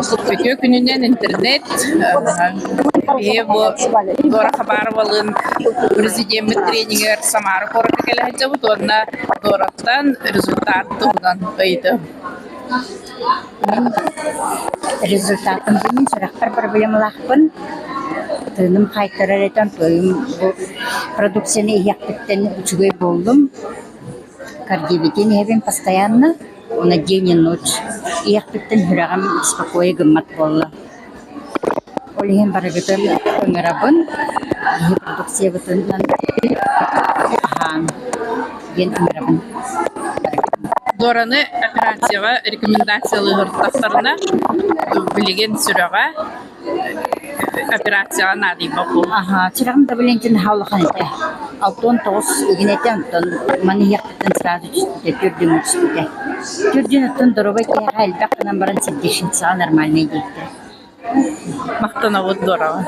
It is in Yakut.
Үтүө күнүнэн интернет биһи бу Дора Хабаровалыын президеммит тренигэр Самара куоракка кэлэ сылдьабыт уонна Дораттан результат туһунан ыйытым. Мин результатым мин сүрэхпэр проблемалаахпын. Тыыным хаайтарар этэ, онтуойум бу продукцияны иһиэхпиттэн үчүгэй буоллум. Кардиобитин иһэбин постоянно. Уонна день и ночь иэхпиттэн сүрэҕим спокойа гыммат буолла. Ол иһин барыгытын ыҥырабын, биһиги продукциябытынан аһааҥ диэн ыҥырабын барыгытын. Дораны операцияҕа рекомендациялыыртахтарына билигин сүрэҕэ операцияҕа наадыйбат буолла. Аһаа, сүрэҕим давлениетын наһаа улахан этэ. 69 игин этэ, онтон маны иһиэхпиттэн сразу түспүтэ, төрдүҥҥэ түспүтэ. Төрдүн оттон доруобай киһиэхэ элбэх гынан баран сердечницаҕа нормальнай диэбиттэрэ. Махтанабыт Дораҕа.